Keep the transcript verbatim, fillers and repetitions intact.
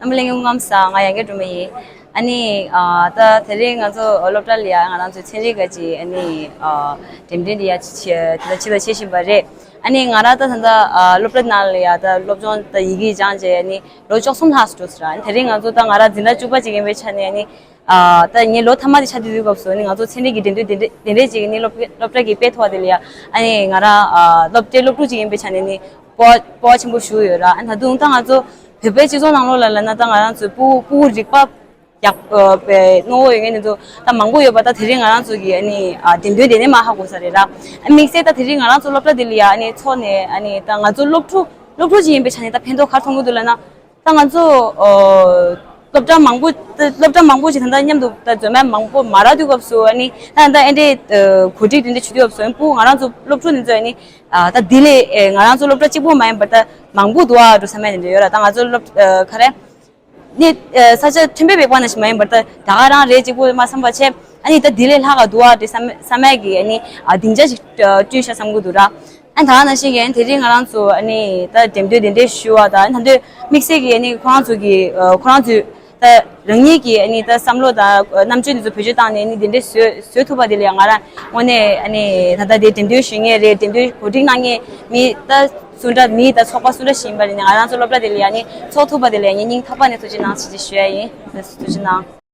རྣམ་པ་ལྷན་རྒྱས་སྐུ་ཁམས་བཟང་། ང་ཡང་སྐྱར་སྒྲོལ་མ་ཡིན། ཨ་ནི་ཨ་ད་དེ་རིང་ང་ཚོ་སློབ་གྲྭ་ལ་ཡ་ང་རང་ཚོའི་ཚན་རིག་གི་ཨ་ནི་ཨ་འགྲེམས་སྟོན་འདི་ཡ་ཆེད་དུ་བྱེད་བཞིན་པ་རེད། ཨ་ནི་ང་རང་ད་ད་ལྟ་ཨ་སློབ་གྲྭ་ནང་ལ་ཡ་ད་སློབ་སྦྱོང་ད་ཡི་གེ་སྦྱངས་རྗེས་ཨ་ནི་ལོ་བཅུ་གསུམ་ལྷག་འགྲོ་ཟེར། ཨ་ནི་དེ་རིང་ང་ཚོ་ད་ང་རང་འཛིན་གྲྭ་བཅུ་པ་ཅིག་ཡིན་པའི་ཆ་ནས་ཨ་ནི་ཨ་ད་ངའི་ལོ་མཐའ་མ་དེ་ཆགས་དུས་སྐབས་སུ་ཨ་ནི་ང་ཚོ་ཚན་རིག་གི་འགྲེམས་སྟོན་དེ་འདྲ་དེ་འདྲ་ཅིག་ཨ་ནི་སློབ་སློབ་གྲྭ་གིས་སྤེལ་ཐུབ་པ་དེ་ལ་ཡ་ཨ་ནི་ང་རང་ཨ་སློབ་གྲྭའི་སློབ་ཕྲུག་ཅིག་ཡིན་པའི་ཆ་ནས་ཨ་ནི་སྤོབས་པ་སྤོབས་པ་ཆེན་པོ་ཞུ་ཡོད་ར། ཨ་ནི་ད་དུང་ད་ང་ཚོ་བོད་པའི་སྤྱི་ཚོགས་ནང་ལོགས་ལ་ལབ་ན་ད་ང་རང་ཚོའི་ཕྲུ་གུ་ཕྲུ་གུ་རིག་པ་ཡག་ཨ་པའི་རྣོ་བོ་ཡོད་མཁན་དེ་ཚོ་ད་མང་པོ་ཡོད་པ། ད་དེ་རིང་ང་རང་ཚོ་གི་ཨ་ནི་ཨ་འགྲེམས་སྟོན་དེ་ནས་མར་ཧ་གོ་ས་རེད་ར། ཨ་དམིགས་བསལ་ད་དེ་རིང་ང་རང་ཚོ་སློབ་གྲྭ་འདི་ལ་ཡ་ཨ་ནི་ཚོགས་ནས་ཨ་ནི་ད་ང་ཚོ་སློབ་ཕྲུག་སློབ་ཕྲུག་ཅིག་ཡིན་པའི་ཆ་ནས་ད་ཕན་ཐོགས་ག་རེ་མཐོང་གི་འདུག་ལབ་ན། ད་ང་ཚོ་ཨ་སློབ་གྲྭ་མང་པོ་ད་སློབ་གྲྭ་མང་པོ་ཅིག་ད་ལྟ་མཉམ་དུ་ད་འཛོམས་ཡ་མང་པོ་མ་རག་དུས་སྐབས་སུ་ཨ་ནི་ད་ད་ཨེ་འདྲའི་ཨ་གོ་སྒྲིག་དེ་འདྲ་བྱེད་དུས་སྐབས་སུ་ཨ་ནི་ཕྲུ་གུ་ང་རང་ཚོ་སློབ་ཕྲུག་དེ་ཚོ་ཨ་ནི་ཨ་ད་འདི་ལས་ཨེ་ང་རང་ཚོ་སློབ་གྲྭ་གཅིག་པོ་མ་ཡིན་པར་ད་མང་པོ་འདུག་ཨ་འགྲོ་བསམ་ཡ་དེ་འདྲ་ཡོད་ར། ད་ང་ཚོ་སློབ་ཨ་ག་རེ་ནི་ཨ་ས་ཆ་མཐུན་པའི་བེག་པ་ནང་བཞིན་མ་ཡིན་པར་ད་ད་ག་རང་རེད་གཅིག་པོ་མ་བསམ་པ་བྱས། ཨ་ནི་ད་འདི་ལས་ལྷག་ག་འདུག་ཨ་དེ་བསམ་བསམ་ཡ་གི་ཨ་ནི་ཨ་སྡིངས་ཆ་ཞིག་ཨ་བསྐྲུན་ཤག་བསམ་གི་འདུག་ར། ཨ་ནི་ད་ག་ནང་བཞིན་གྱི་ཨ་ནི་དེ་རིང་ང་རང་ཚོ་ཨ་ནི་ད་འགྲེམས་སྟོན་དེ་འདྲའི་ཞུ་བ་དང་། ཨ་ནི་ད་དུང་དམིགས་བསལ་གྱི་ཨ་ནི་ཁོ་རང་ཚོ་གི་ཨ་ཁོ་རང་ཚོའི་ད་རང་ཉིད་ཀྱི་ཨ་ནི་ད་བསམ་བློ་དང་ཨ་རྣམ་དཔྱོད་འདི་ཚོ་བེད་སྤྱོད་བཏང་ནས་ཨ་ནི་དེ་འདྲའི་བཟོས་བཟོས་ཐུབ་པ་དེ་ལ་ཡང་ང་རང་དངོས་གནས་ཨ་ནི་ད་ལྟ་དེ་འགྲེམས་སྟོན་ཞུ་མཁན་རེད། འགྲེམས་སྟོན་གོ་སྒྲིག་གནང་མཁན་མི་ད་སུ་འདྲ་མི་ད་ཚོགས་པ་སུ་འདྲ་ཞིག་ཡིན་པ་རེད། ཨ་ནི་ང་རང་ཚོ་སློབ་གྲྭ་དེ་ལ་ཡང་ཨ་ནི་ཚོགས་ཐུབ་པ་དེ་ལ་ཡང་ཨ་ནི་སྙིང་ཐག་པ་ནས་ཐུགས་རྗེ་གནང་ཞེས་ཞུ་ཡ་ཡིན། ཐུགས་རྗེ་གནང་།